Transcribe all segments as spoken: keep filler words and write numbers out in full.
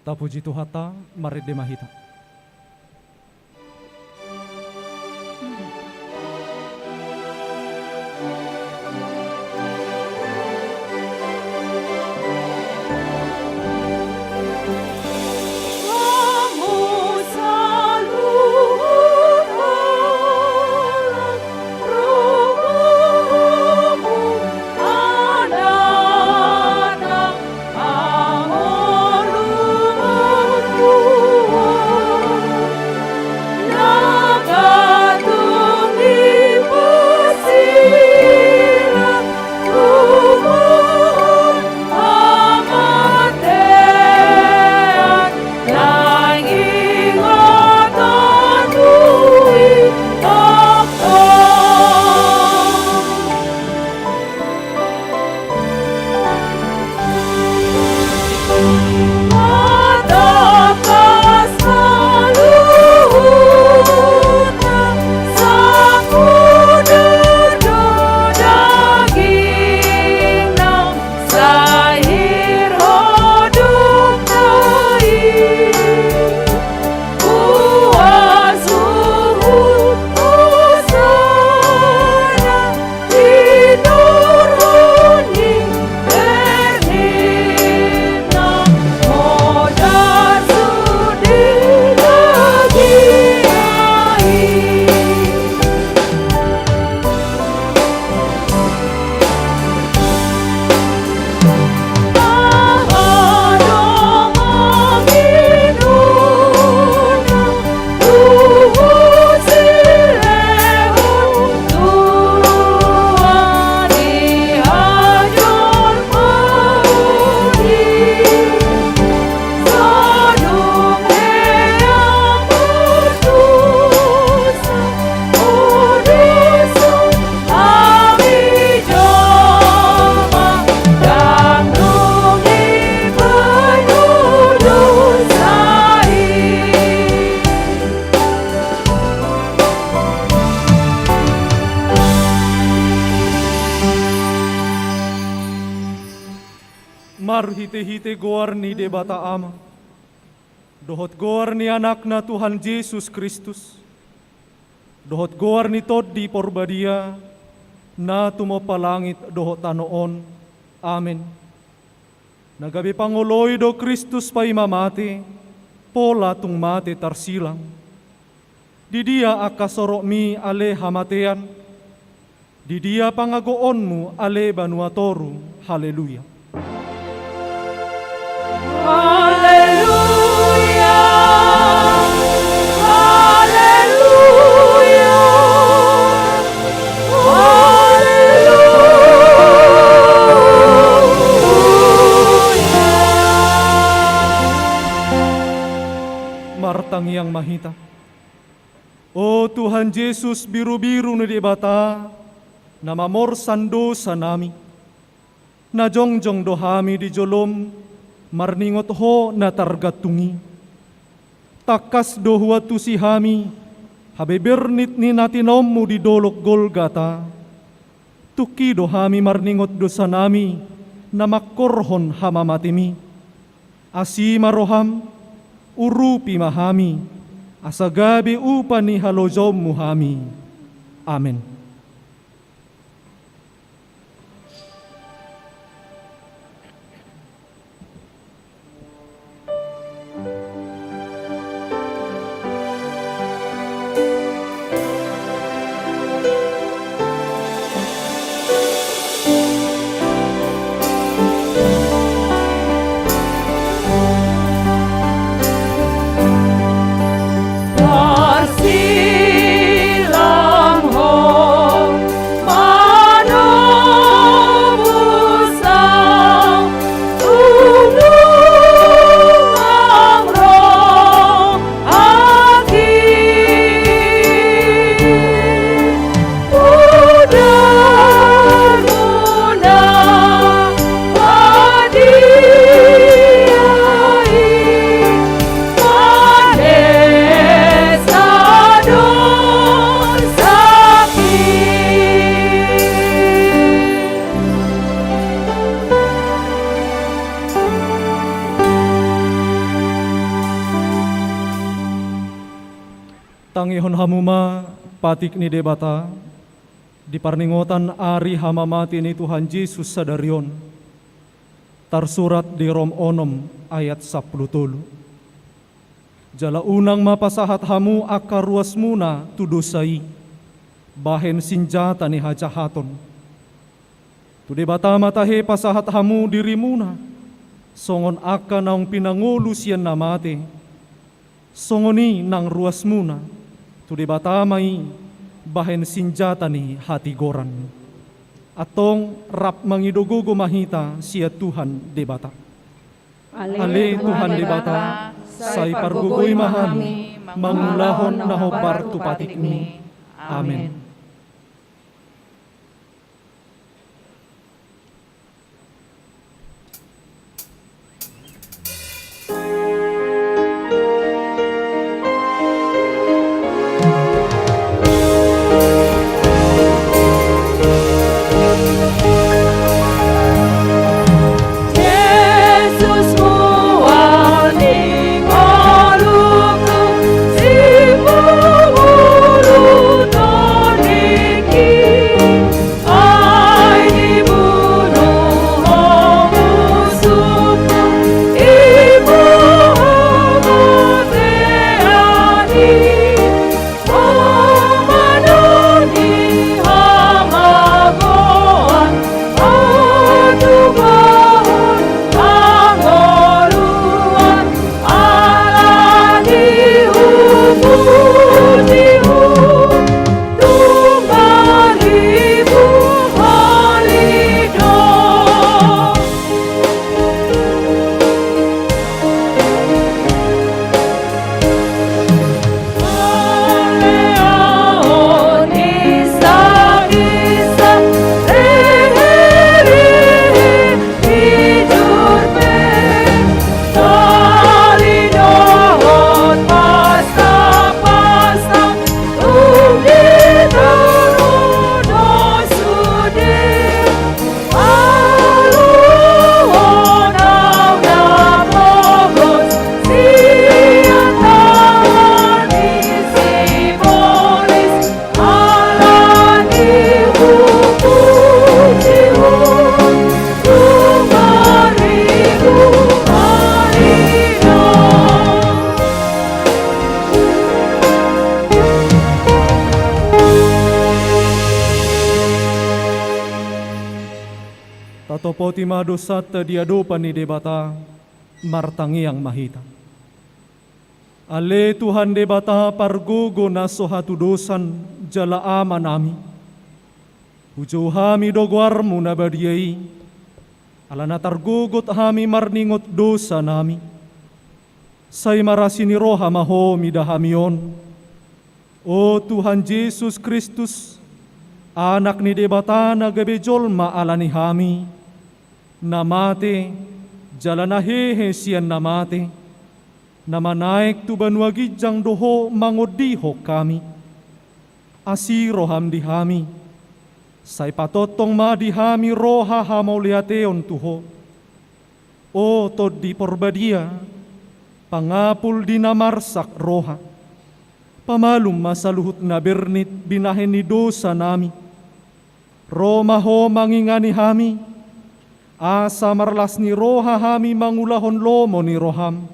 Tapuji Tuhanta, marende ma hita. Marhitehite goar ni Debata Ama, dohot goar ni Anakna Tuhan Jesus Kristus, dohot goar ni Tondi Porbadia, na tumompa langit dohot tano on. Amen. Na gabe pangoloi do Kristus paima mate, pola tung mate tarsilang. Di dia angka sorokmi ale hamatean? Di dia pangagoonmu ale banua toru? Haleluya. Haleluya. Haleluya. Haleluya. Martangiang ma hita. O Tuhan Jesus, birubiru ni Debata, na mamorsan dosanami, na jongjong do hami di jolom marningot Ho na targantung i. Tangkas do huantusi hami habebernit ni na tinaonmu di dolok Golgata. Tungki do hami marningot dosanami na mangkorhon hamamatemi. Asi ma roham, urupi ma hami, asa gabe upa ni halojaonmu hami. Amen. Hamu ma patik ni Debata, di parningotan ari hamamate ni Tuhan Jesus sadari on, tarsurat di Rom onom ayat sampulu tolu. Jala unang ma pasahat hamu angka ruasmuna tu dosa i, bahen sinjata ni hajahaton. Tu Debata ma tahe pasahat hamu dirimuna, songon angka naung pinangolu sian na mate, songon i nang ruasmuna, tu Debata ma i bahen sinjata ni hatigoran. Antong rap mangido gogo ma hita sian Tuhan Debata. Ale Tuhan Debata, sai pargogoi ma hami mangulahon na hombar tu patikmi. Amen. Tatopoti ma dosanta di adopan ni Debata, martangiang ma hita. Ale Tuhan Debata pargogo na so hatudosan jala Amanami, hujou hami do goarmu na badia i, ala na targogot hami marningot dosanami. Sai marasi ni roha ma Ho mida hami on, o Tuhan Jesus Kristus, Anak ni Debata na gabe jolma ala ni hami, na mate, jala na hehe sian na mate, na manaek tu banua ginjang do Ho mangondihon hami. Asi roham di hami, sai patongtong ma di hami roha hamauliateon tu Ho. O Tondi Porbadia, pangapul di na marsak roha, pamalum ma saluhut na bernit binahen ni dosanami. Ro ma Ho mangingani hami, asa marlas ni roha hami mangulahon lomo ni roham.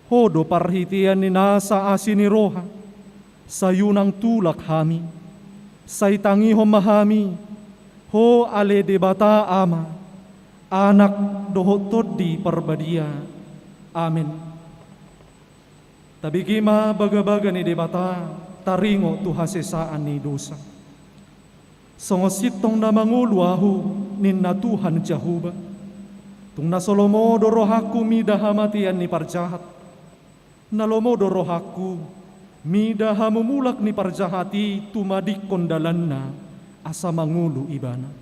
Ho do parhitean ni nasa asi ni roha, sai unang tulak hami, sai tangihon ma hami, Ho ale Debata Ama, Anak dohot Tondi Parbadia. Amen. Tabege ma bagabaga ni Debata, taringot tu hasesaan ni dosa. Songon sintong na mangolu ahu, ninna Tuhan Jahowa. Tung na so lomo do rohangku mida hamatean ni parjahat. Na lomo do rohangku mida hamumulak ni parjahat i tumadingkon dalanna asa mangolu ibana.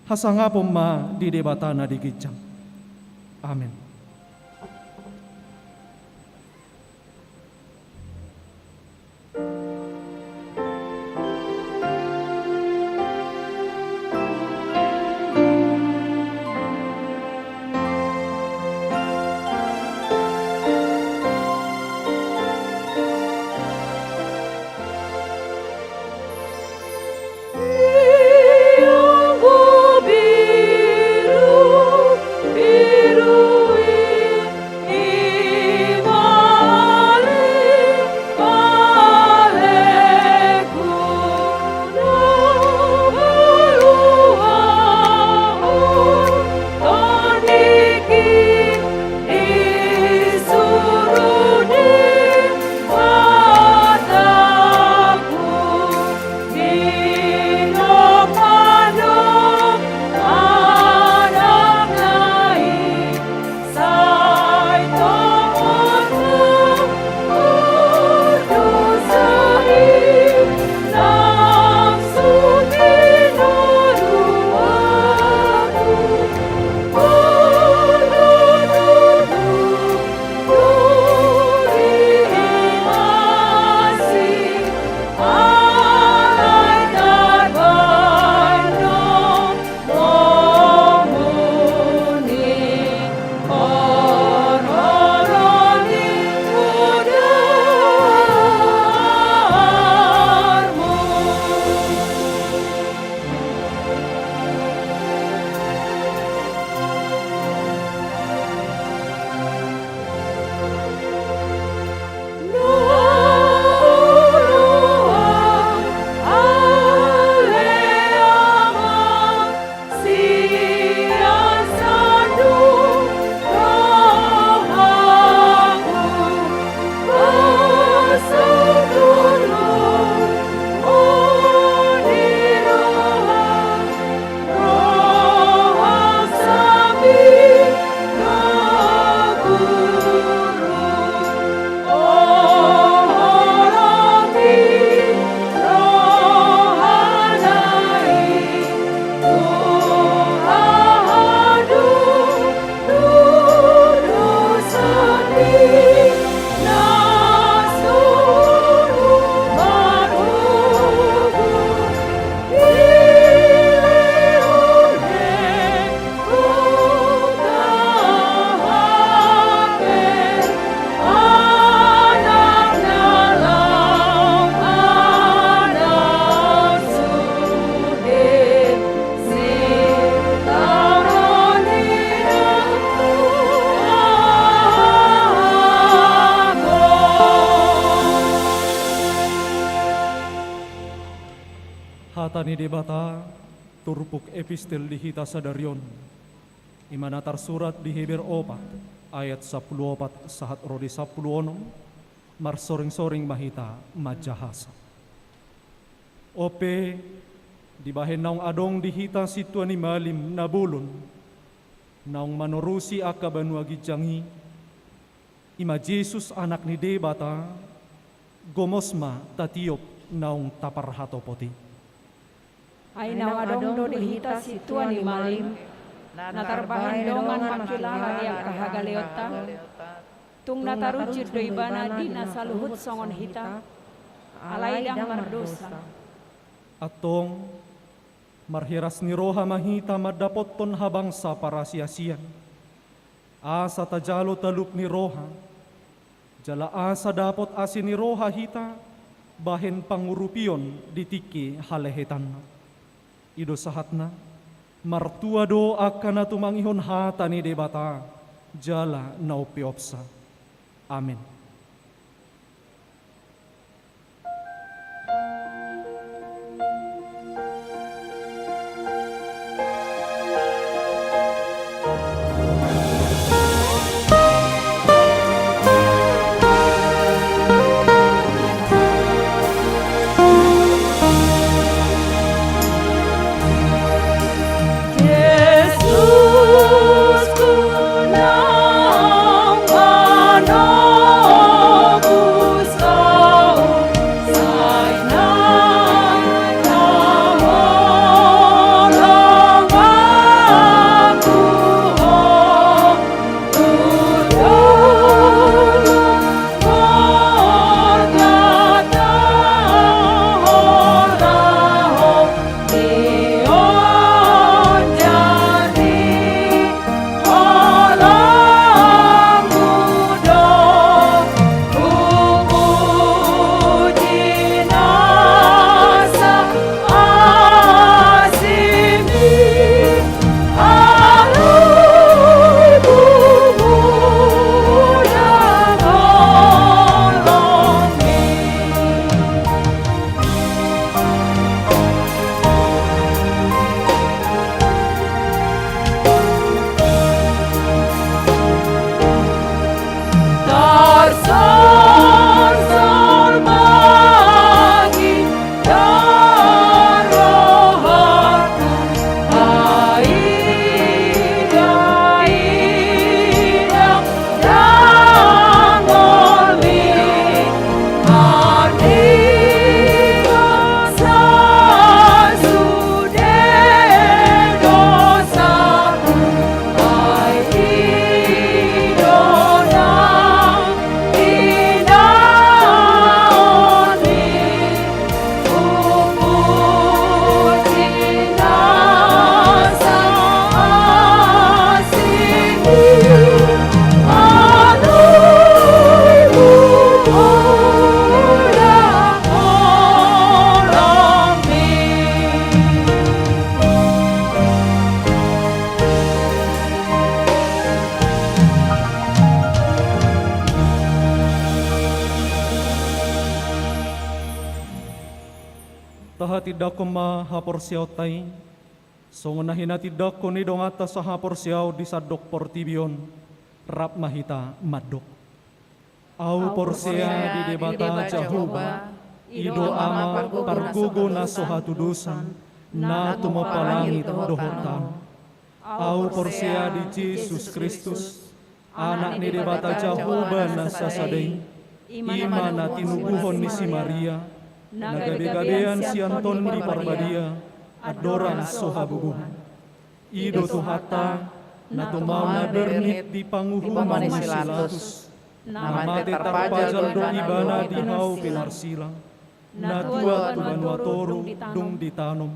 Hasangapon ma di Debata na di ginjang. Amen. Ni Debata, turpuk epistel di hita sadari on, i ma na tarsurat di Heber opat, ayat sampulu opat sahat ro di sampulu onom, marsoring-soring ma hita manjahasa. On pe, dibahen naung adong di hita sintua ni malim na bolon, naung manorusi angka banua ginjang i, i ma Jesus, Anak ni Debata, gomos ma tatiop naung taparhatopot i. Ai naung adong do di hita sintua ni malim, na tarbahen dongan mangkilala di angka hagaleonta, tung na tarujut do ibana di na saluhut songon hita, alai ndang mardosa. Antong, marhiras ni roha ma hita mandapothon habangsa parasiasian, asa tajalo talup ni roha, jala asa dapot asi ni roha hita bahen pangurupion di tingki halehetanna. I do sahatna, martua do angka na tumangihon hata ni Debata jala na umpeopsa. Amen. Tahatindangkon ma haporseaonta i, songon na hinatindangkon ni donganta sahaporseaon di sandok portibi on. Rap ma hita mandok. Ahu porsea di Debata Jahowa, i do Ama pargogo na so hatudosan, na tumompa langit dohot tano. Ahu porsea di Jesus Kristus, Anak ni Debata Jahowa na sasada i, i ma na tinubuhon ni si Maria, na gabegabean sian Tondi Parbadia, andorang so habubuhan. I do Tuhanta, na tumau na bernit di panguhuman ni si Pilatus, na mate tarpajal do ibana di hau pinarsilang, na tua tu banua toru dung ditanom,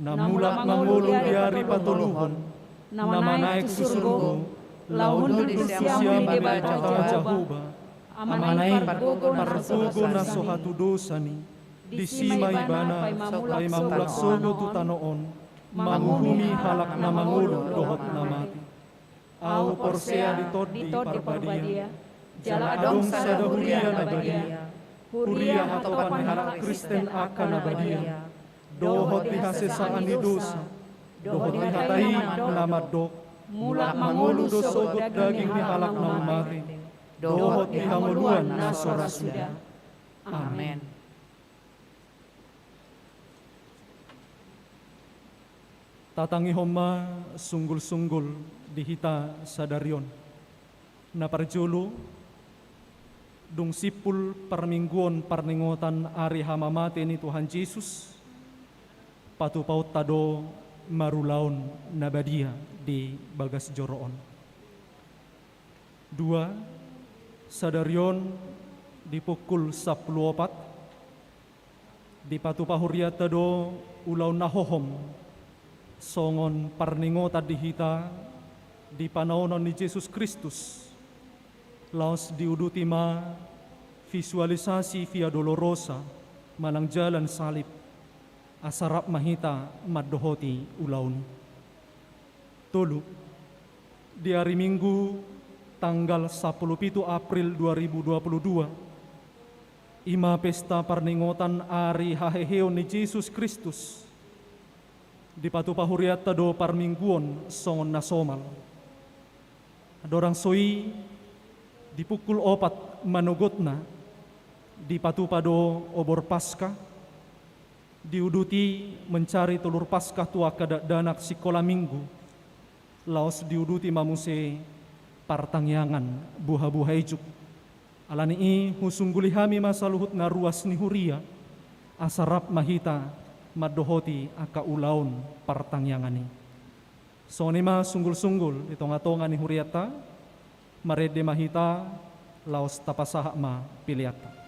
na mulak mangolu di ari patoluhon, na manaek tu surgo, laho hundul tu siamun ni Debata Jahowa, Amana i pargogo na so hatudosan i, disi ma ibana paima mulak sogot tu tano on, manguhumi halak na mangolu dohot na mate. Ahu porsea di Tondi Parbadia, jala adong sada huria na badia, huria hatopan ni halak Kristen angka na badia, dohot di hasesaan ni dosa, dohot di hata i na mandok, mulak mangolu do sogot daging ni halak na mate, dohot di hangoluan na so ra suda. Amen. Tatangihon ma sunggul-sunggul di hita sadari on. Na parjolo, dung simpul parmingguon parningotan ari hamamate ni Tuhan Jesus, patupaonta do marulaon na badia di bagas joro on. Dua, sadari on di pukul sampulu opat, dipatupa hurianta do ulaon na hohom, songon parningotan di hita di panaonon ni Jesus Kristus, laos diuduti ma visualisasi Via Dolorosa manang jalan salib, asa rap ma hita mandohoti ulaon i. Tolu, di ari Minggu tanggal sampulu pitu April dua ribu dua puluh dua, i ma pesta parningotan ari haheheon ni Jesus Kristus, dipatupa hurianta do parmingguon songon na somal. Andorang so i, di pukul opat manogotna, dipatupa do obor Paska, diuduti mencari telur Paskah tu angka dakdanak sikola Minggu, laos diuduti ma muse partangiangan buha-buha ijuk. Ala ni i husungguli hami ma saluhut na ruas ni huria, asa rap ma hita mandohoti angka ulaon partangiangan i. Songon i ma sunggul-sunggul di tonga-tonga ni hurianta, marende ma hita, laos tapasahat ma peleanta.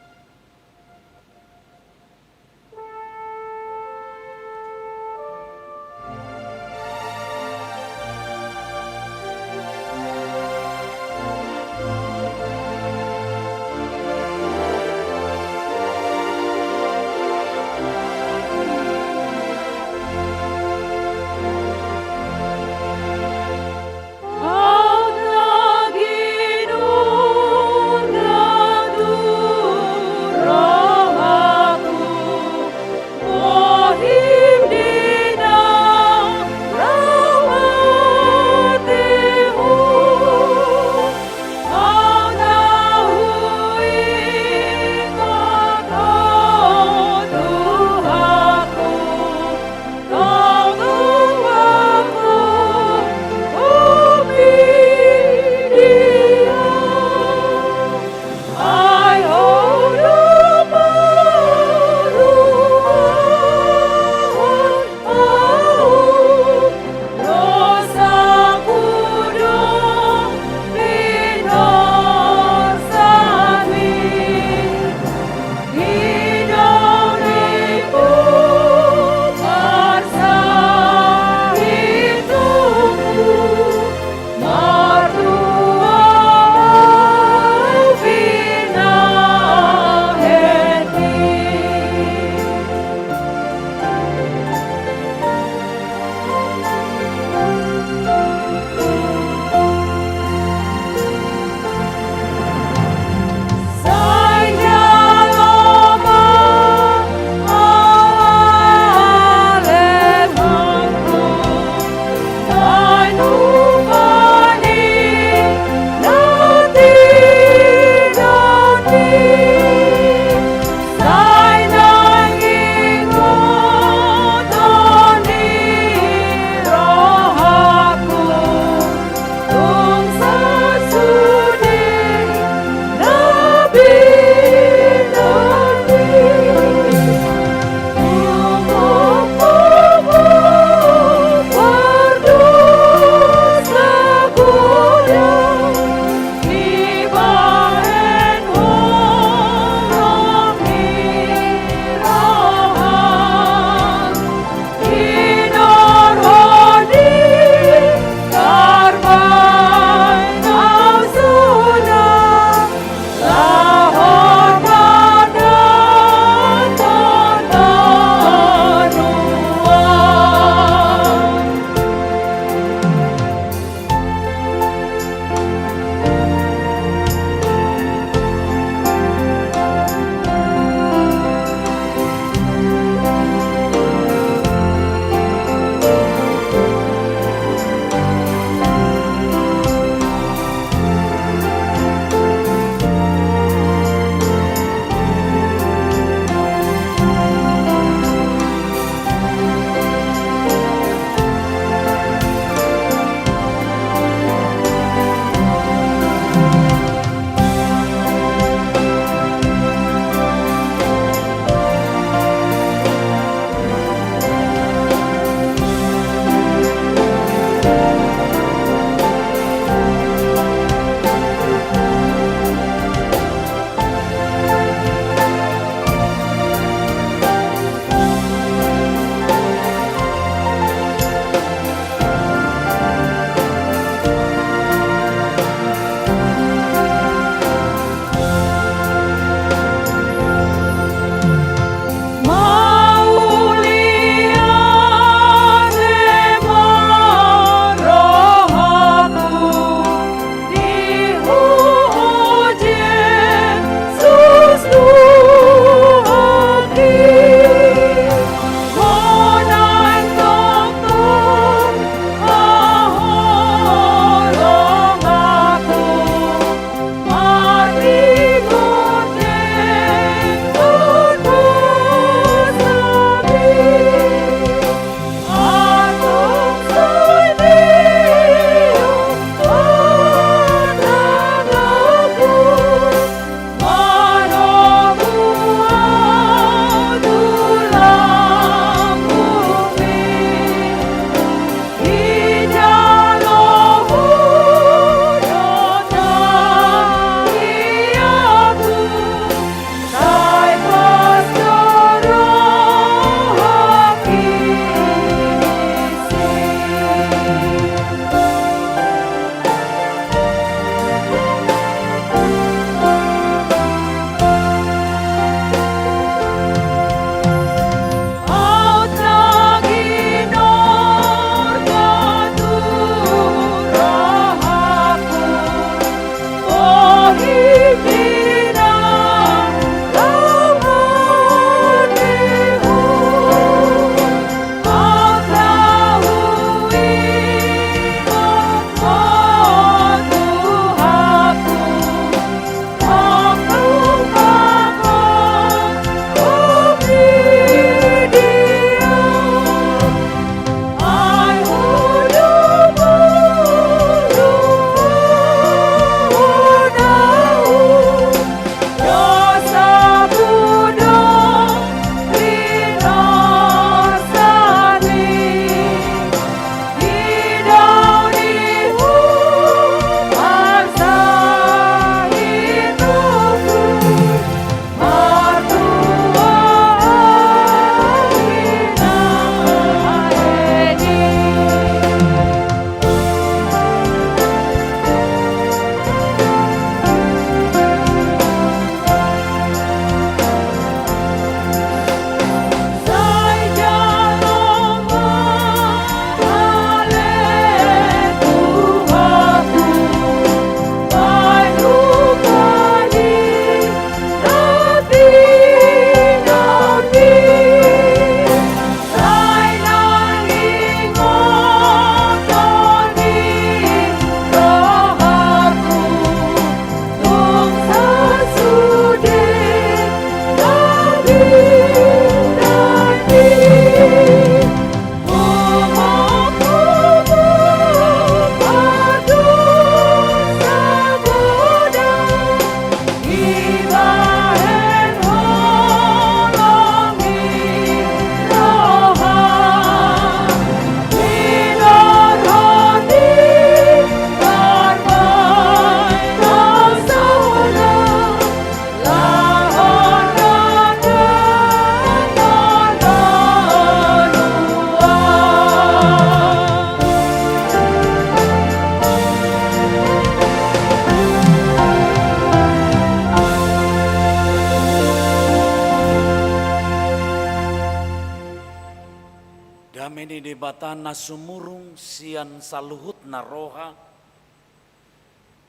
Debata na sumurung sian saluhutna roha,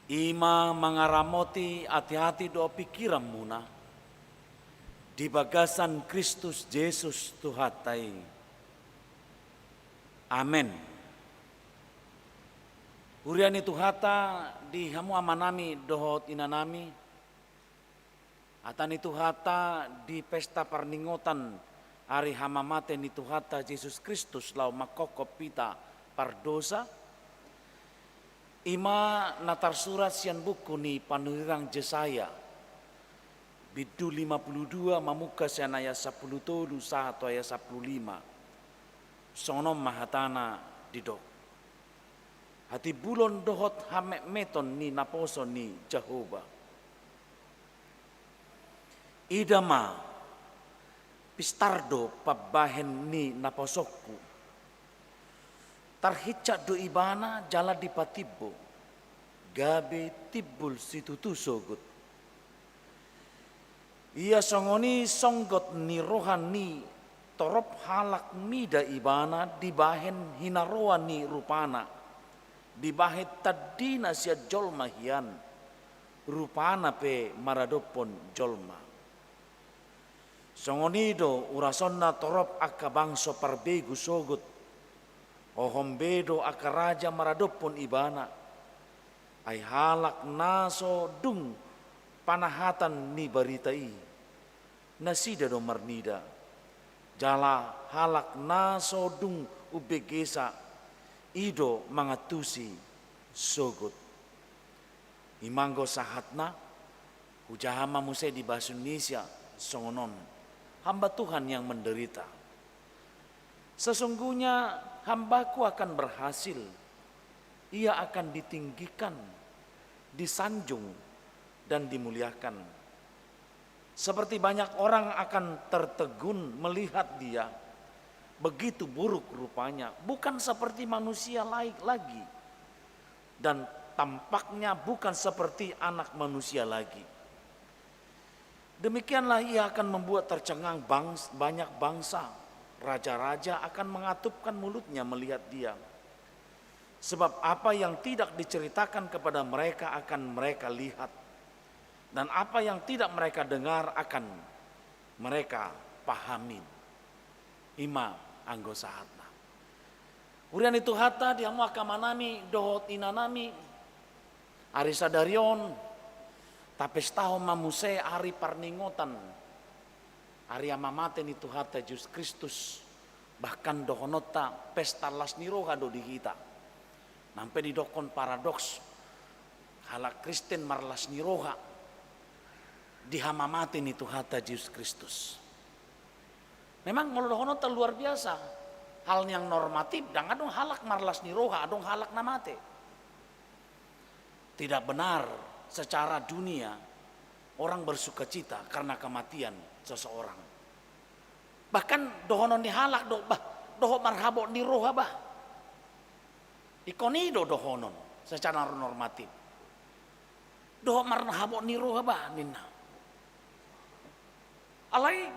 i ma mangaramoti ateate dohot pingkiranmuna di bagasan Kristus Jesus Tuhanta i. Amen. Huria ni Tuhanta, di hamu amanami dohot inanami, hata ni Tuhanta di pesta parningotan ari hamamate ni Tuhanta Jesus Kristus laho manghophop hita pardosa, i ma na tarsurat sian buku ni panurirang Jesaya, bindu lima pulu dua, mamungka sian ayat sampulu tolu sahat tu ayat sampulu lima. Songon on ma hatana didok: Hatimbulon dohot hametmeton ni naposo ni Jahowa. Ida ma, pistar do pambahen ni naposongku. Tarhinsat do ibana jala dipatimbo, gabe timbul situtu sogot. Ia songon i songgot ni roha ni torop halak mida ibana dibahen hinaroan ni rupana, dibahen tandina sian jolma hian, rupana pe maradophon jolma. Songon i do urasonna torop angka bangso parbegu sogot, hohom be do angka raja maradophon ibana. Ai halak na so dung panahatan ni barita i, nasida do marnida. Jala halak na so dung umbegesa, i do mangantusi sogot. I ma anggo sahatna. Hujaha ma muse di bahasa Indonesia songon on: Hamba Tuhan yang menderita. Sesungguhnya hambaku akan berhasil, ia akan ditinggikan, disanjung, dan dimuliakan. Seperti banyak orang akan tertegun melihat dia, begitu buruk rupanya, bukan seperti manusia lai-, lagi, dan tampaknya bukan seperti anak manusia lagi. Demikianlah ia akan membuat tercengang bangs-, banyak bangsa. Raja-raja akan mengatupkan mulutnya melihat dia. Sebab apa yang tidak diceritakan kepada mereka akan mereka lihat, dan apa yang tidak mereka dengar akan mereka pahami. I ma anggo sahatna. Huria ni Tuhanta, di hamu angka amanami dohot inanami, ari sadari on tapestahon ma muse ari parningotan ari hamamate ni Tuhanta Jesus Kristus, bahkan dohononta pesta las ni roha do di hita. Nang pe didokkon paradoks, halak Kristen marlas ni roha di hamamate ni Tuhanta Jesus Kristus. Memang molo dohononta luar biasa, hal yang normatif, ndang adong halak marlas ni roha adong halak na mate. Tidak benar secara dunia orang bersukacita karena kematian seseorang. Bahkan dohonon ni halak do, bah, dohot marhabot ni roha, bah. Ingkon i do dohonon secara normatif. Dohot marhabot ni roha, bah, ninna. Alai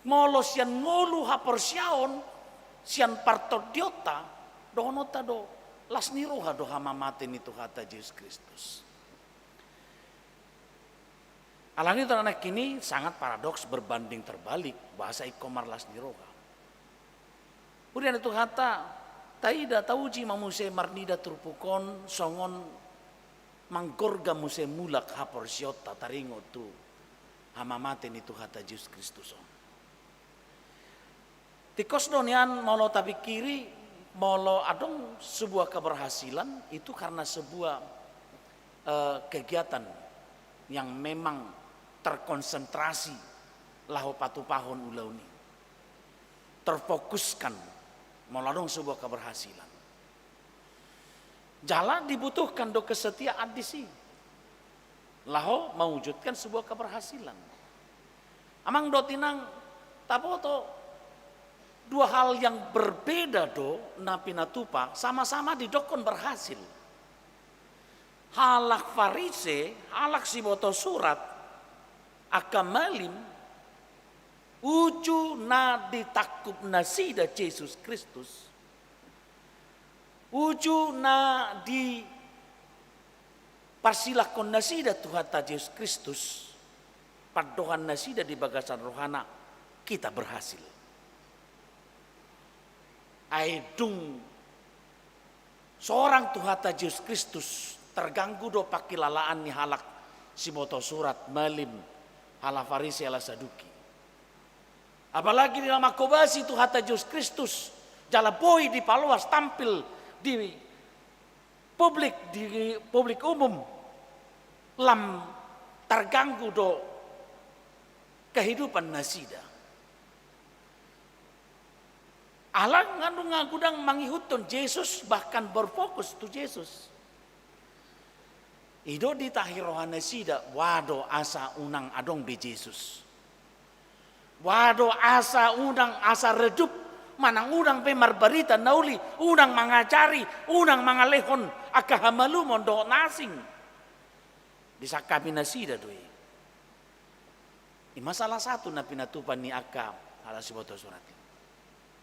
molo sian ngolu haporseaon, sian partondionta, dohononta do las ni roha do hamamate ni Tuhanta Jesus Kristus. Alani i, nangkin i sangat paradoks, berbanding terbalik, boasa ingkon marlas ni roha. Huria ni Tuhanta, taida, tauji ma muse marnida turpuk on songon manggorga muse mulak haporseaonta taringot tu hamamate ni Tuhanta Jesus Kristus on. Tingkos do nian molo tapingkiri, molo adong sebuah keberhasilan itu karena sebuah, eh, kegiatan yang memang terkonsentrasi laho patupahon ulaon i. Terfokuskan molo adong sebuah keberhasilan. Jala dibutuhkan do kesetiaan disi laho mewujudkan sebuah keberhasilan. Amang dohot inang, taboto dua hal yang berbeda do na pinatupa, sama-sama didokkon berhasil. Halak Farise, halak siboto surat, angka malim, uju na ditangkup nasida Jesus Kristus, Uju na diparsilakkon nasida Tuhanta Jesus Kristus, pandohan nasida di bagasan rohana, kita berhasil. Ai dung sorang Tuhanta Jesus Kristus, terganggu do pangkilalaan ni halak siboto surat, malim, halak Farisi, halak Saduki. Apalagi di na manghobasi Tuhanta Jesus Kristus, jala boi dipaloas tampil di publik, di publik umum, lam terganggu do kehidupan nasida. Ala nga dung godang mangihuthon Jesus, bahkan berfokus tu Jesus. I do ditahi roha nasida, boha do asa unang adong be Jesus. Boha do asa unang, asa redup, manang unang be marbarita na uli, unang mangajari, unang mangalehon angka hamalumon dohot na asing. Disangkapi nasida do i. I ma salah satu na pinatupa ni angka halak siboto surat i.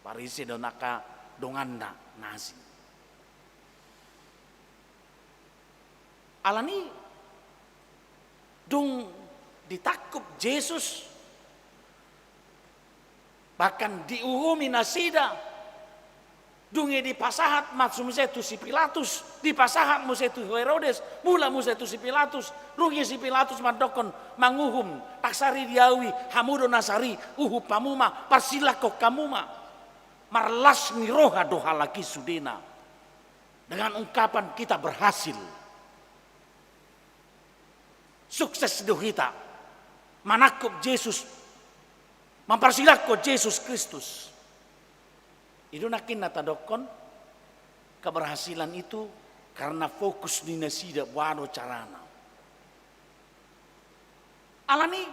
Farisi dohot angka donganna na asing. Alani dung ditangkup Jesus, bahkan diuhumi nasida, dung i dipasahat ma muse tu si Pilatus, dipasahat muse tu Herodes, mulak muse tu si Pilatus, dung i si Pilatus mandokkon, manguhum, taksari di ahu i, hamu do na sari, uhum hamu ma, parsilakkon hamu ma. Marlas ni roha do halak i sudena. Dengan ungkapan kita berhasil. Sukses do hita manangkup Jesus, mamparsilakkon Jesus Kristus. I do nangkin na tadokkon, keberhasilan itu karena fokus ni nasida boha do carana. Alani,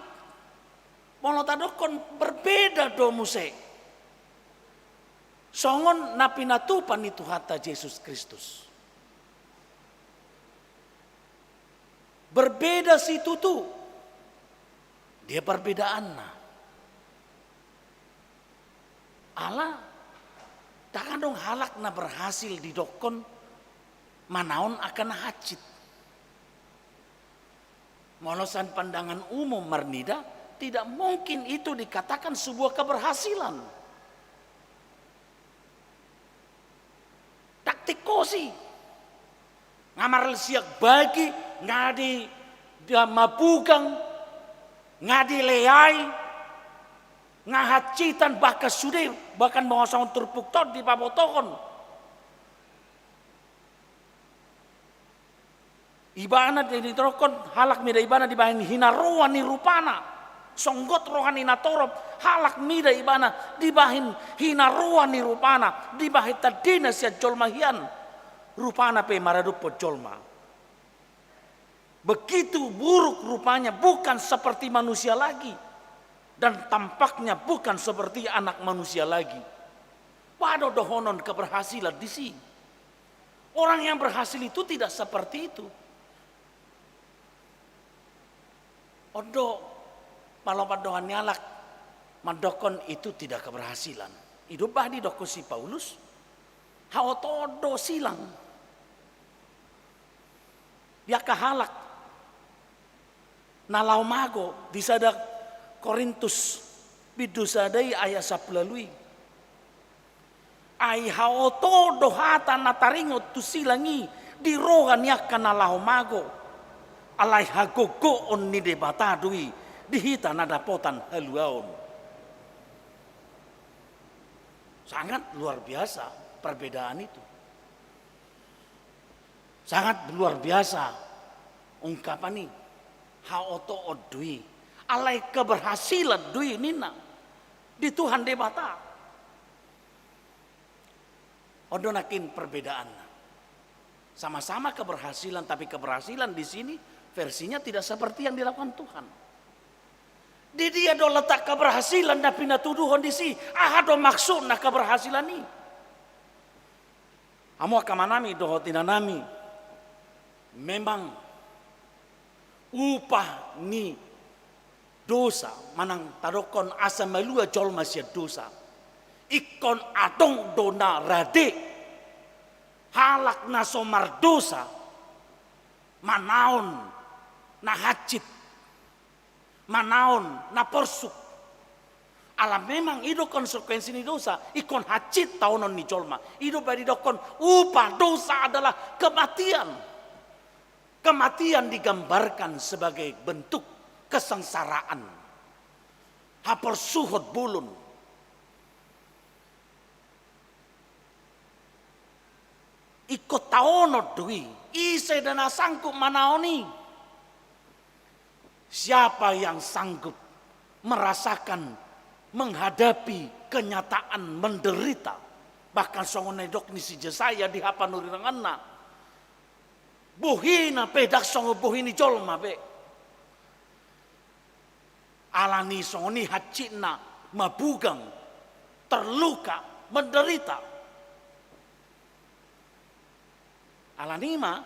molo tadokkon berbeda do muse songon na pinatupa ni Tuhanta Jesus Kristus. Berbeda situtu. Dia perbedaanna. Ala, ndang adong halak na berhasil didokkon manaon angka na hansit. Molo sian pandangan umum marnida, tidak mungkin itu dikatakan sebuah keberhasilan. Taktik kosi. Nga marsiak bagi, nga di, dia mabugang, nga dileai, nga hansitan, bahkan sude, bahkan molo songon turpuk ton dipabotohon. Ibana di, ditorushon halak mida ibana dibahen hinaroa ni rupana. Songgot roha ni natorop, halak mida ibana dibahen hinaroa ni rupana, dibahen tandina sian jolma hian. Rupana pe maradophon jolma. Begitu buruk rupanya, bukan seperti manusia lagi. Dan tampaknya bukan seperti anak manusia lagi. Boha do dohonon keberhasilan disi? Orang yang berhasil itu tidak seperti itu. On do, molo pandohan ni halak mandokkon itu tidak keberhasilan. I do bah didokkon si Paulus, haotoon do silang. Di angka halak na laho mago di sada Korintus bindu sada i ayat sampulu ualu i. Ai haotoon do hata na taringot tu silang i di roha ni angka na laho mago. Alai hagogoon ni Debata do i di hita na dapotan haluaon. Sangat luar biasa perbedaan itu. Sangat luar biasa ungkapan i. Haotoon do i. Alai keberhasilan do i ninna di Tuhan Debata. On do nangkin perbedaanna. Sama-sama keberhasilan, tapi keberhasilan di sini versinya tidak seperti yang dilakukan Tuhan. Di dia do letak keberhasilan na pinatuduhon disi? Aha do maksudna keberhasilan i? Hamu angka amanami dohot inanami, memang upah ni dosa, manang tadokkon asa malua jolma sian dosa, ingkon adong do na rade. Halak na so mardosa manaon na hansit, manaon na porsuk. Ala memang i do konsekuensi ni dosa, ingkon hansit taonon ni jolma. I do baen didokkon upa dosa adalah kematian. Kematian digambarkan sebagai bentuk kesengsaraan, haporsuhon bolon. Ingkon taonon do i. Ise do na sanggup manaon i? Siapa yang sanggup merasakan, menghadapi kenyataan menderita? Bahkan songon na nidok ni si Jesaya di hapanuriranganna, bohina pe ndang songon bohi ni jolma be. Alani songon i hansitna, mabugang, terluka, menderita. Alani ma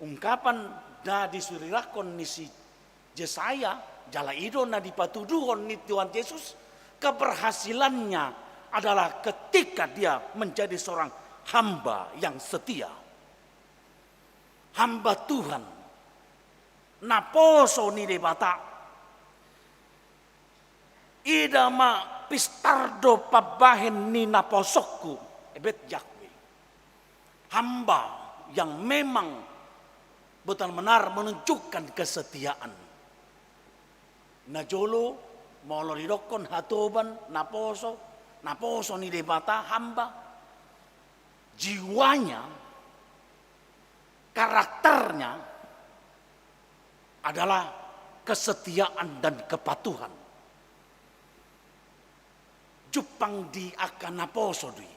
ungkapan na disurirangkon ni si Jesaya, jala i do na dipatuduhon ni Tuhan Yesus, keberhasilannya adalah ketika dia menjadi seorang hamba yang setia. Hamba Tuhan, naposo ni Debata. Ida ma pistar do pambahen ni naposongku, ebet Yahweh. Hamba yang memang betul-benar menunjukkan kesetiaan. Najolo, molo didokkon hatoban, naposo, naposo ni Debata, hamba. Jiwanya, karakternya adalah kesetiaan dan kepatuhan. Jumpang di angka naposo do i.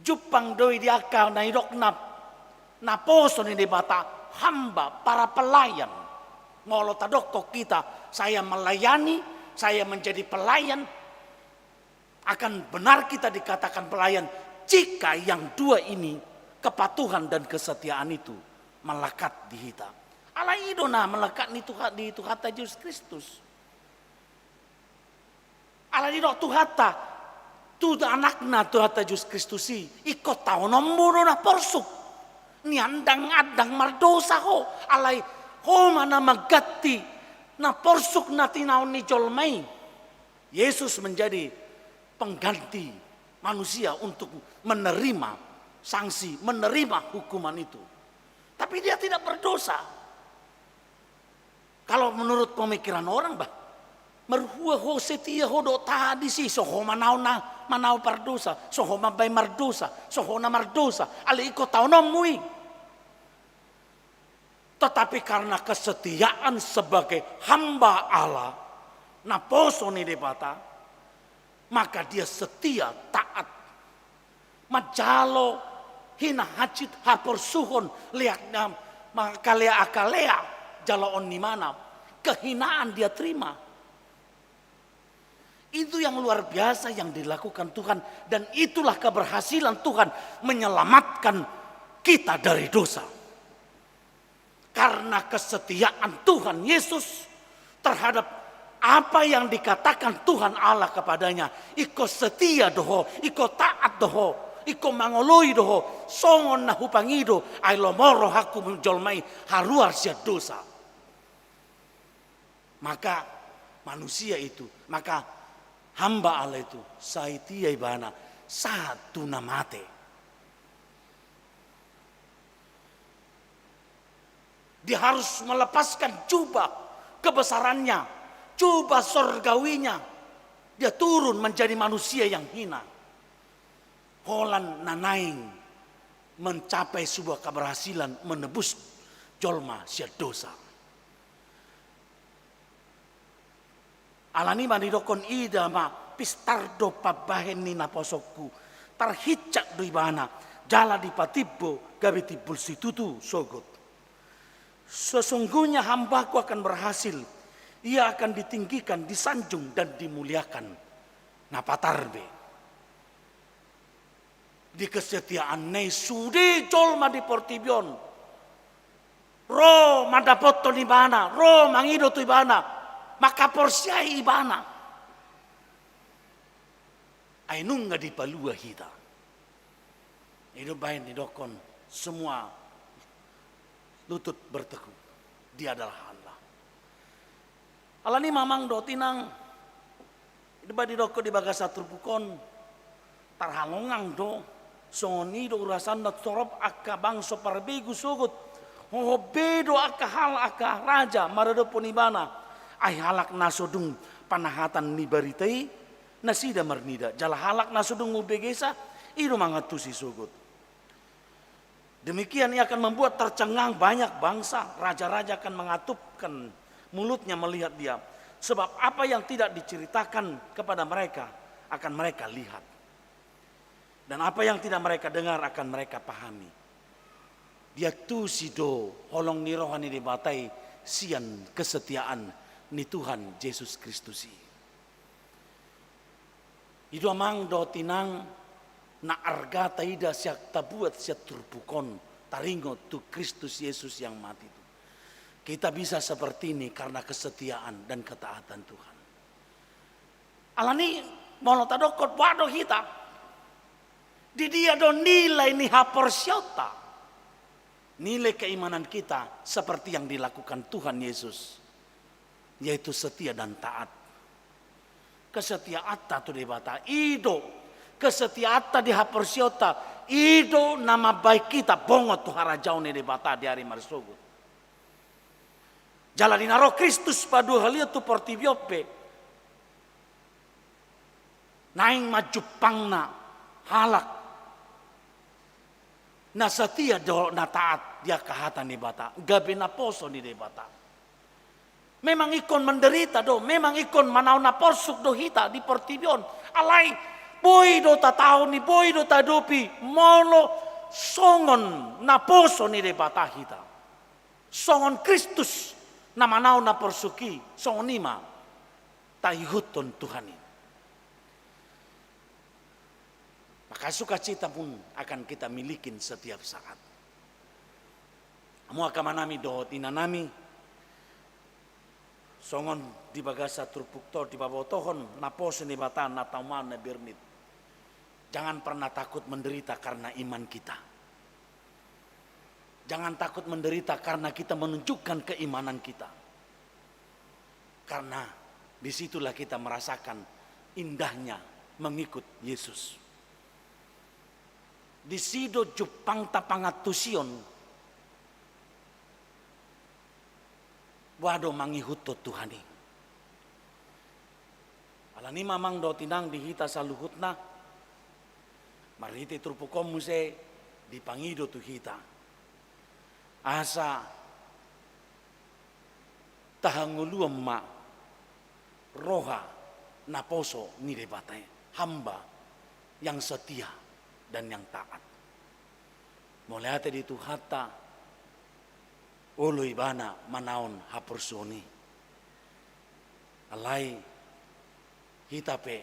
Jumpang do i di angka na nidok na, naposo ni Debata, hamba, para pelayan. Molo tadokkon hita, saya melayani, saya menjadi pelayan, akan benar kita dikatakan pelayan jika yang dua ini, kepatuhan dan kesetiaan itu, melekat di hita. Alai i do na melekat ni Tuhan, di Tuhanta Jesus Kristus. Alai didok Tuhanta tu Anakna, Tuhanta Jesus Kristus i, ingkon taononmu do na porsuk. Niandang-andang mardosa ho, alai Ho ma na mangganti na porsuk na tinaon ni jolma i. Yesus menjadi pengganti manusia untuk menerima sanksi, menerima hukuman itu. Tapi dia tidak berdosa. Kalau menurut pemikiran orang, bah, marhua ho setia ho dohot taat disi, so ho manaon na, manaon pardosa, so ho mambahen mardosa, so ho na mardosa, alai ingkon taononmu i. Tetapi karena kesetiaan sebagai hamba Allah, naposo ni Debata, maka dia setia, taat. Manjalo hinahansit, haporsuhon, leak na mangkalea-kalea jaloon ni imana. Kehinaan dia terima. Itu yang luar biasa yang dilakukan Tuhan, dan itulah keberhasilan Tuhan menyelamatkan kita dari dosa. Karena kesetiaan Tuhan Yesus terhadap apa yang dikatakan Tuhan Allah kepadanya, ingkon setia do ho, ingkon taat do ho, ingkon mangoloi do ho, songon na hupangido, ai lomo rohangku jolma i haruar sian dosa. Maka manusia itu, maka hamba Allah itu, setia ibana sahat tu na mate. Dia harus melepaskan jubah kebesarannya, jubah sorgawinya. Dia turun menjadi manusia yang hina. Holan na naeng mencapai sebuah keberhasilan menebus jolma sian dosa. Alani i ma didokkon, ida ma pistar do pambahen ni naposongku. Tarhincak do ibana, jala dipatimbo gabe timbul situtu sogot. Sesungguhnya hambaku akan berhasil, ia akan ditinggikan, disanjung, dan dimuliakan. Na patar be. Di kesetiaanna i sude jolma di portibi on ro mandapothon ibana, ro mangido tu ibana, mangkaporseai ibana. Ai nunga dipalua hita. I do baen didokkon semua lutut bertekuk, dia adalah Allah. Alani i ma amang dohot inang, i do baen didokkon di bagasan turpuk on, tarhalongang do, songon i do ulaonna torop angka bangso parbegu sogot, hohom be do angka hal angka raja maradophon ibana, ai halak na so dung panahatan ni barita i, nasida marnida, jala halak na so dung umbegesa, i do mangantusi sogot. Demikian ia akan membuat tercengang banyak bangsa, raja-raja akan mengatupkan mulutnya melihat dia. Sebab apa yang tidak diceritakan kepada mereka akan mereka lihat. Dan apa yang tidak mereka dengar akan mereka pahami. Diantusi do holong ni roha ni Debata i sian kesetiaan ni Tuhan Jesus Kristus i. I do amang dohot inang na arga taida sian tabuat sian turpuk on, taringot tu Kristus Yesus yang mati itu. Kita bisa seperti ini karena kesetiaan dan ketaatan Tuhan. Alani i molo tadokkon boha do hita, di dia do nilai ni haporseaonta, nilai keimanan kita seperti yang dilakukan Tuhan Yesus, yaitu setia dan taat. Kesetiaanta tu Debata i do, kesetiaanta di haporseaonta i do na mambahen hita bongot tu harajaon ni Debata di ari marsogot. Jala di na ro Kristus paduahalihon tu portibi on pe, naeng ma jumpangna halak na setia dohot na taat di angka hata ni Debata, gabe naposo ni Debata. Memang ingkon menderita do, memang ingkon manaon na porsuk do hita di portibi on. Alai boi do tataon i, boi do taadopi molo songon naposo ni Debata hita. Songon Kristus na manaon na porsuk i, songon i ma taihuthon Tuhan i. Maka sukacita pun akan kita milikin setiap saat. Hamu angka amanami dohot inanami, songon di bagasan turpuk on dipabotohon, naposo ni Debata na tau ma na bermit. Jangan pernah takut menderita karena iman kita. Jangan takut menderita karena kita menunjukkan keimanan kita. Karena disitulah kita merasakan indahnya mengikut Yesus. Disi do jumpangta pangantusion boha do mangihuthon Tuhan i. Alani i ma amang dohot inang di hita saluhutna, marhite turpuk on muse dipangido tu hita. Asa tahangoluan ma roha naposo ni Debata i, hamba yang setia dan yang taat. Mauliate di Tuhanta, olo ibana manaon haporsuhon i. Alai hita pe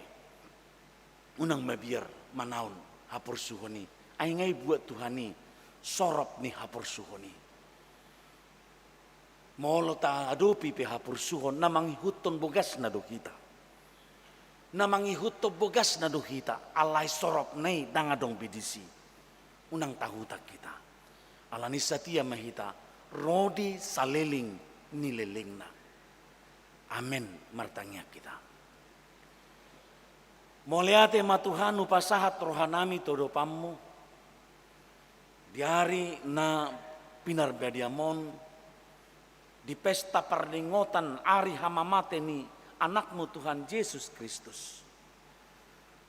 unang mabiar manaon haporsuhon i. Ai nga dibuat Tuhan i sorop ni haporsuhon i. Molo taadopi pe haporsuhon, na mangihuthon bogasna do hita. Na mangihuthon bogasna do hita, alai soropna i ndang adong be disi. Unang tahutak hita. Alani i satia ma hita ro di saleleng ni lelengna. Amen. Martangiang hita. Mauliate ma Tuhan, hupasahat rohanami tu adopanmu. Di ari na pinarbadiam on, di pesta pardenggotan ari hamamate ni Anakmu Tuhan Jesus Kristus.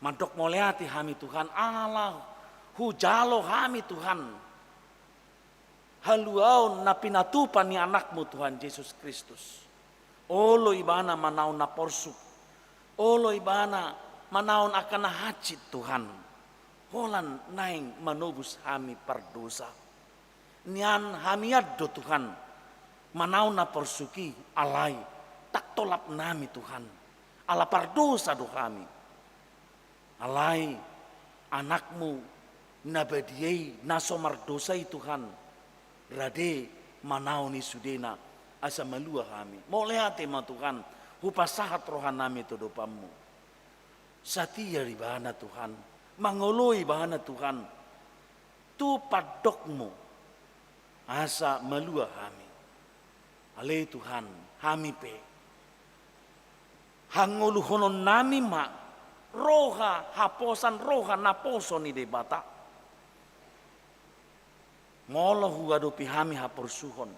Mandok mauliate hami Tuhan, ala hujalo hami Tuhan haluaon na pinatupa ni Anakmu Tuhan Jesus Kristus. Olo ibana manaon na porsuk, olo ibana manaon angka na hansit Tuhan, holan naeng manobus hami pardosa. Nian hami an do Tuhan manaon na porsuk i, alai ndang tolap nami Tuhan, ala pardosa do hami. Alai Anakmu na badia i na so mardosa i Tuhan, rade manaon i sudena asa malua hami. Mauliate ma Tuhan, hupasahat rohanami tu adopanmu. Satia ibana Tuhan, mangoloi ibana Tuhan. tu pandokmu, asa malua hami. Ale Tuhan, hami pe hangoluhononnami ma roha haposan, roha naposo ni Debata. Molo huadopi hami haporsuhon,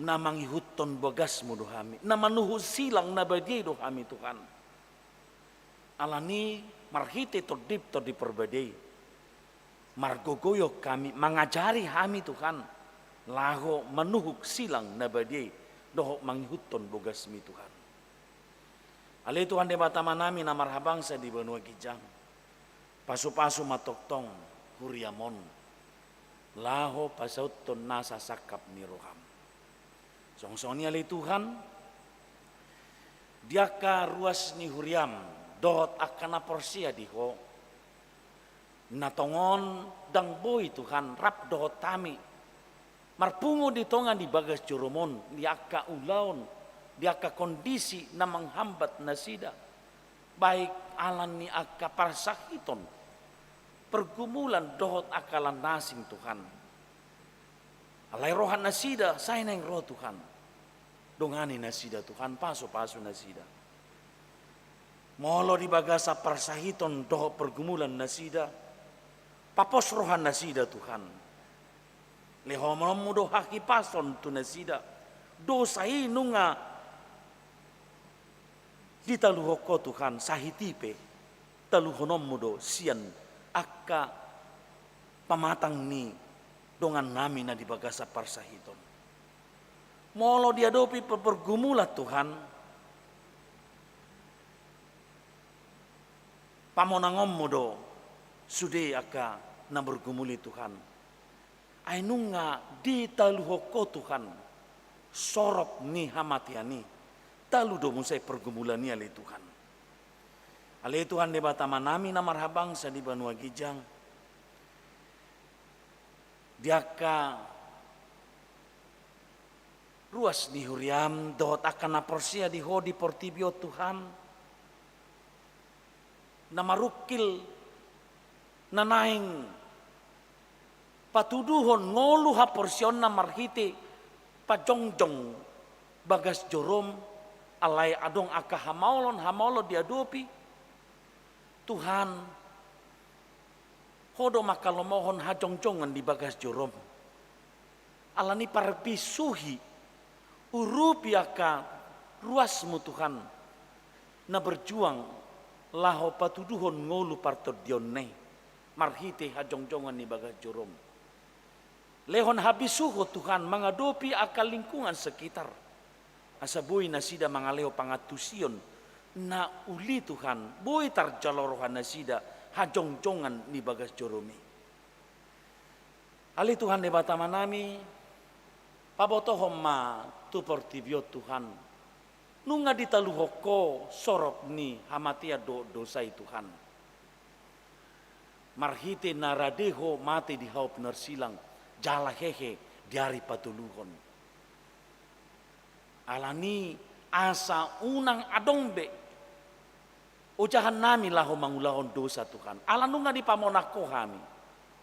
na mangihuthon bagasmu do hami, na manuhuk silang na badia i do hami, Tuhan. Alani marhite Tondim, Tondi Parbadia i, margogoion hami, mangajari hami, Tuhan, laho manuhuk silang na badia i dohot mangihuthon bagasmi, Tuhan. Ale Tuhan Debata Amanami na marhabangsa di banua ginjang, pasupasu ma tongtong huriam on laho pasauthon nasa sangkap ni roham. Songon i ale Tuhan, di angka ruas ni huriam dohot angka na porsea di Ho, na tongon ndang boi, Tuhan, rap dohot hami marpungu di tonga ni bagas jorom on, di angka ulaon, di angka kondisi na manghambat nasida, baik ala ni angka parsahiton, pergumulan dohot angka na asing, Tuhan. Alai rohanasida sai naeng ro, Tuhan. Dongani nasida, Tuhan, pasupasu nasida. Molo di bagasan parsahiton dohot pergumulan nasida, papos rohanasida, Tuhan. Lehononmu do hahipason tu nasida. Dosa i nunga ditaluhon Ho, Tuhan, sahit i pe taluhononmu do sian angka pamatang ni dongannami na di bagasan parsahiton. Molo diadopi pe pergumulan, Tuhan, pamonangonmu do sude angka na margumul i, Tuhan. Ai nunga ditaluhon Ho, Tuhan, sorop ni hamatean i, talu do muse pergumulan i, ale Tuhan. Ale Tuhan Debata Amanami na marhabangsa di banua ginjang, di angka ruas ni huriam dohot angka na porsea di Ho di portibi on, Tuhan, na marungkil, na naeng patuduhon ngolu haporseaonna marhite pajongjong bagas jorom, alai adong angka hamaolon-hamaolon diadopi. Tuhan, Ho do mangkalomohon hajongjongan di bagas jorom. Alani parbisuhi, urupi angka ruasmu, Tuhan, na berjuang laho patuduhon ngolu partondionna i marhite hajongjongan ni bagas jorom. Lehon habisuhon, Tuhan, mangadopi angka lingkungan sekitar, asa boi nasida mangalehon pangantusion na uli, Tuhan, boi tarjalo rohanasida hajongjongan ni bagas jorom i. Ale Tuhan Debata Amanami, pabotohon ma tu portibi on, Tuhan, nunga ditaluhon Ho sorop ni hamatean dohot dosa i, Tuhan. Marhite na rade Ho mate di hau pinarsilang, jala hehe di ari patoluhon. Alani asa unang adong be ojahannami laho mangulahon dosa, Tuhan. Ala nunga dipamonang Ho hami,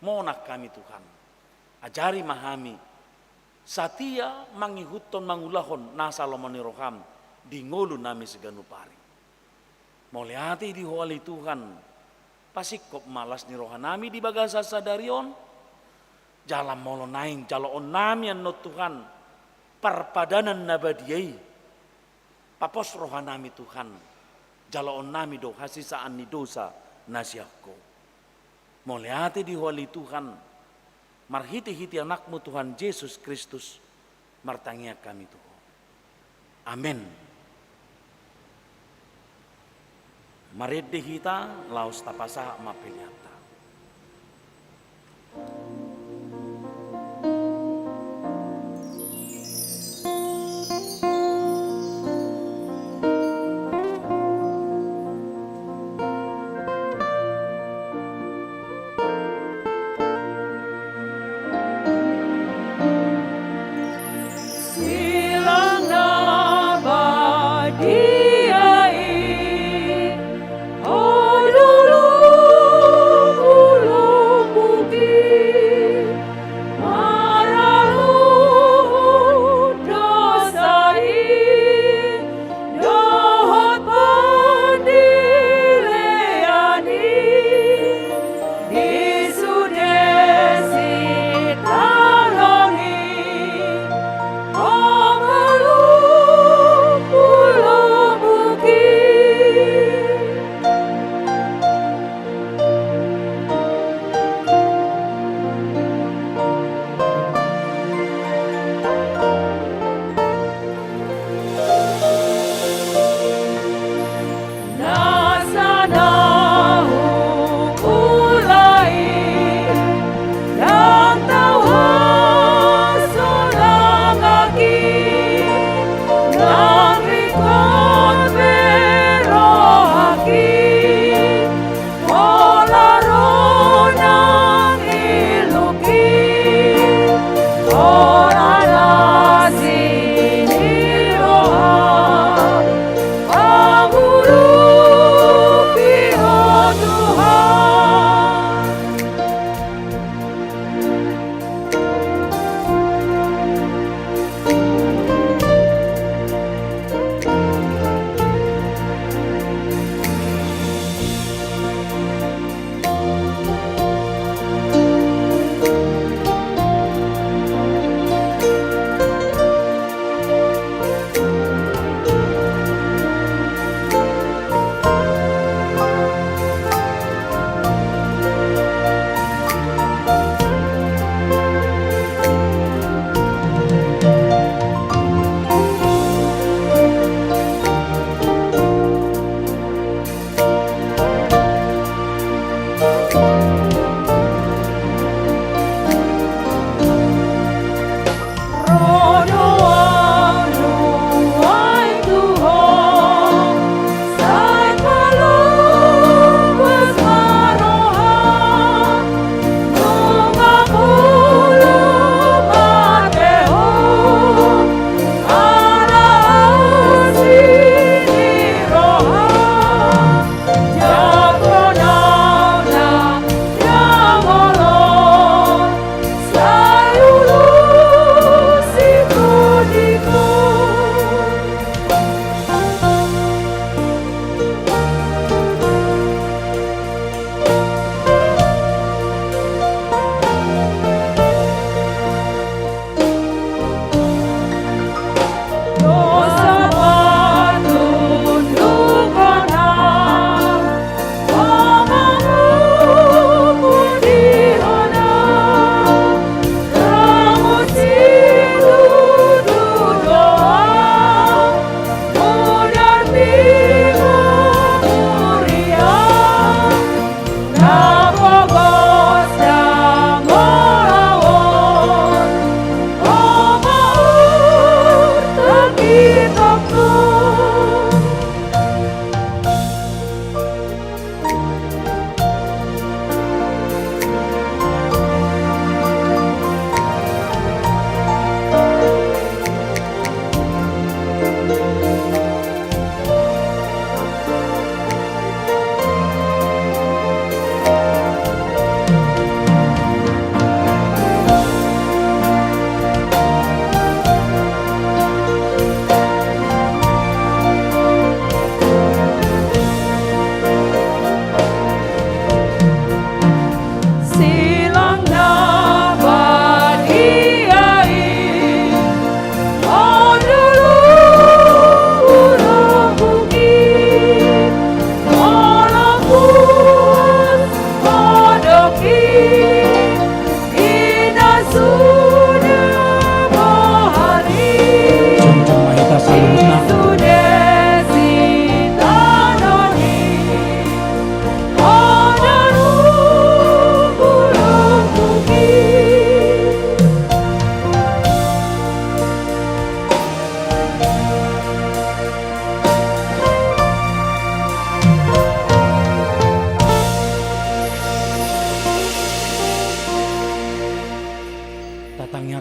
monang hami, Tuhan. Ajari ma hami satia mangihuthon, mangulahon nasa lomo ni roham di ngolunami siganup ari. Mauliate di Ho ale Tuhan, pasingkop ma las ni rohanami di bagasan sadari on, jala molo naeng jaloonnami annon, Tuhan, parpadanan na badia i, papos rohanami, Tuhan, jaloonnami do hasesaan ni dosa na sian Ho. Mauliate di Ho ale Tuhan, marhitehite Anakmu Tuhan Jesus Kristus, martangiang hami tu Ho. Amen. Marende hita, laos tapasahat ma peleanta.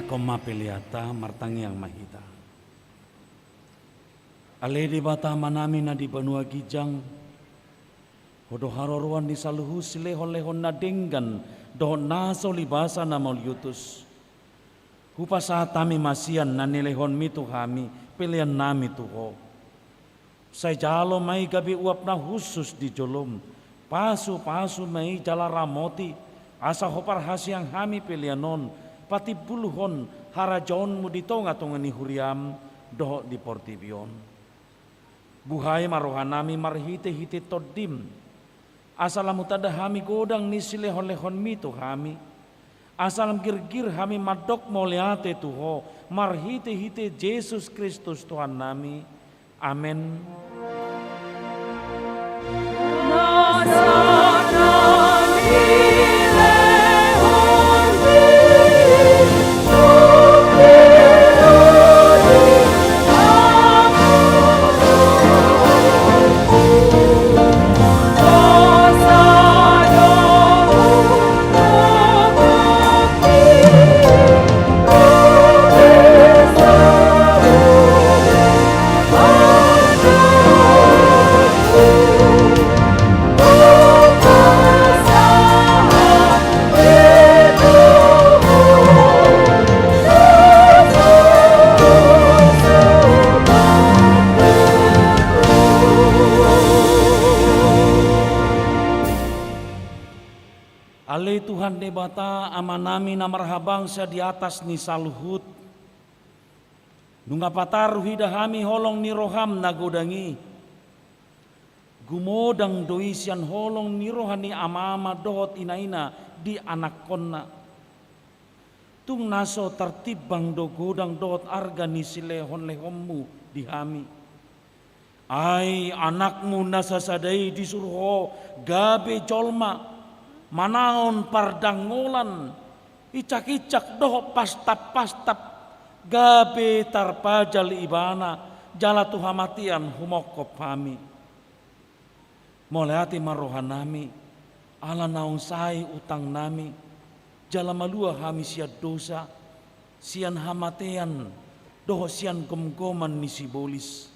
Homa peleanta, martangiang ma hita. Ale Debata Amanami na di banua ginjang, Ho do haroroan ni saluhut silehonlehon na denggan dohot na so libasa na mauliutus. Hupasahat hami ma sian na nilehonmi tu hami peleannami tu Ho. Sai jalo ma i gabe uap na hushus di jolom, pasupasu ma i jala ramoti, asa Ho parhaseang hami pelean on, patimbulhon harajaonmu di tongatonga ni huriam dohot di portibi on. Buhai ma rohanami marhitehite Tondim, asa lam hutanda hami godang ni silehonlehonmi tu hami, asa lam girgir hami mandok mauliate tu Ho marhitehite Jesus Kristus Tuhannami. Amen. Ale Tuhan Debata, Amanami na marhabangsa di atas ni saluhut, nunga patar huida hami holong ni roham na godang i. Gumodang do i sian holong ni roha ni amaama dohot inaina di anakkonna. Tung na so tartimbang do godang dohot arga ni silehonlehonmu di hami. Ai anakmu na sasada i disuru Ho gabe jolma, manaon pardangolan, icak-icak dohot pastap-pastap, gabe tarpajal ibana, jala tu hamatean humongkop hami. Mauliate ma rohanami, ala naung sae utangnami, jala malua hami sian dosa, sian hamatean, dohot sian gomgoman ni sibolis.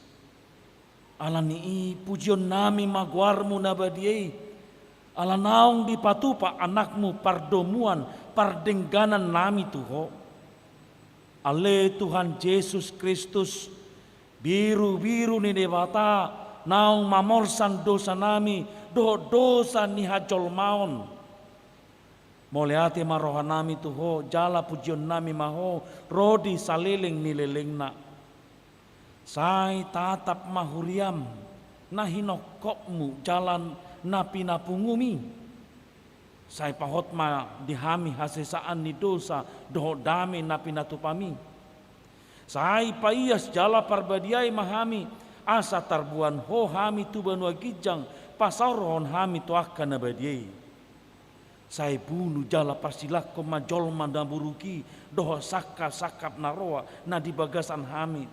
Ala ni i pujionnami ma goarmu na badia i, ala naung dipatupa anakmu pardomuan pardengganannami tu Ho. Ale Tuhan Jesus Kristus, birubiru ni Debata, naung mamorsan dosanami dohot dosa ni hajolmaon. Mauliate ma rohanami tu Ho, jala pujionnami ma Ho ro di saleleng ni lelengna. Sai tatap ma huriam na hinongkopmu jala na pinapungum i. Sai pahot ma di hami hasesaan ni dosa dohot dame na pinatupam i. Sai paias jala parbadiai ma hami, asa tarboan Ho hami tu banua ginjang, pasaorhon hami tu angka na badia i. Sai bunu jala parsilangkon ma jolma na buruk i dohot sangkapsangkap na roa na di bagasan hami,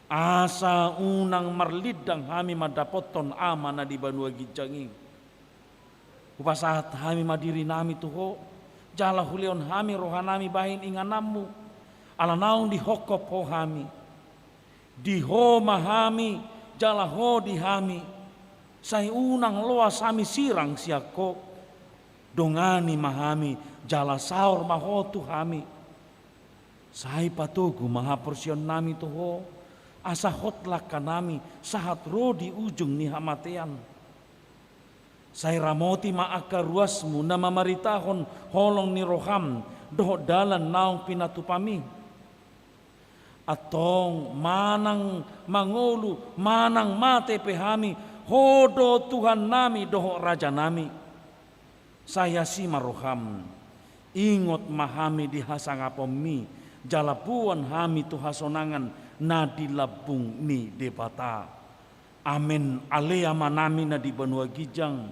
asa unang marlindang hami mandapothon Ama na di banua ginjang i. Hupasahat hami ma dirinami tu Ho, jala hulehon hami rohanami bahen ingananmu, ala naung dihongkop Ho hami. Di Ho ma hami, jala Ho di hami. Sai unang loas hami sirang sian Ho. Dongani ma hami, jala saor ma Ho tu hami. Sai patogu ma haporseaonnami tu Ho, asa hot langkanami sahat ro di ujung ni hamatean. Sai ramoti ma angka ruasmu na mamaritahon holong ni roham dohot dalan naung pinatupam i. Antong manang mangolu manang mate pe hami, Ho do Tuhannami dohot Rajanami. Sai asi ma roham, ingot ma hami di hasangaponmi, jala boan hami tu hasonangan na di lambung ni Debata. Amen. Ale Amanami na di banua ginjang,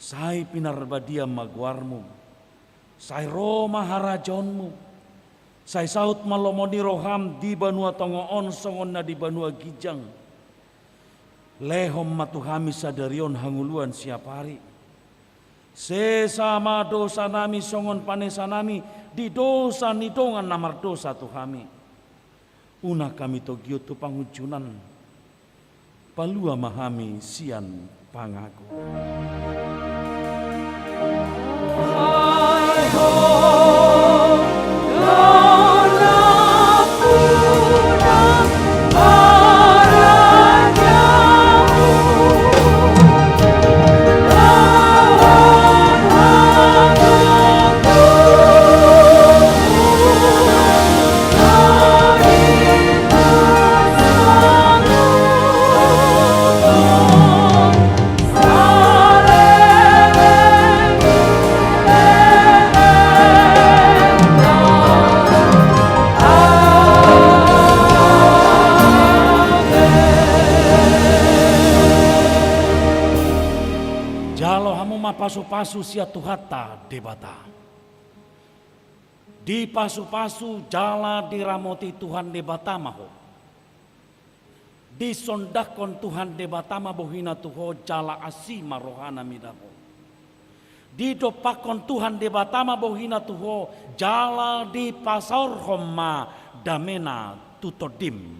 sai pinarbadia ma goarmu. Sai ro ma harajaonmu. Sai saut ma lomo ni roham di banua tonga on songon na di banua ginjang. Lehon ma tu hami sadari on hangoluan siapari. Sesa ma dosanami songon panesanami di dosa ni dongan na mardosa tu hami. Unang hami togihon tu pangunjunan. Palua ma hami sian pangago. Jalo hamu ma pasupasu sian Tuhanta Debata. Dipasupasu jala diramoti Tuhan Debata ma ho. Disondangkon Tuhan Debata ma bohina tu ho jala asi ma rohana mida ho. Didompakkon Tuhan Debata ma bohina tu ho jala dipasaorhon ma damena tu tondim.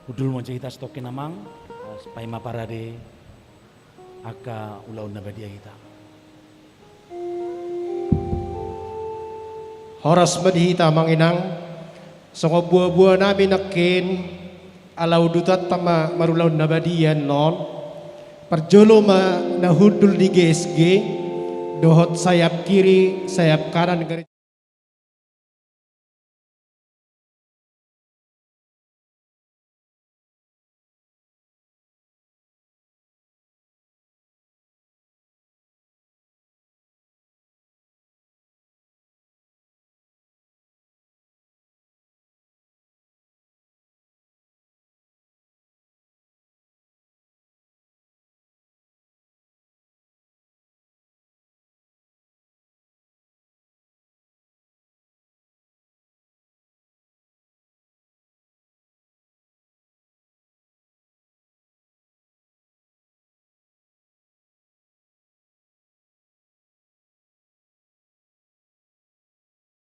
Hundul ma jo hita satongkin amang, paima parade angka ulaon na badia hita. Horas ma di hita amang inang, songon buabua nami nangkin, ala udutonta ma marulaon na badia annon, parjolo ma na hundul di G S G, dohot sayap kiri, sayap kanan, garis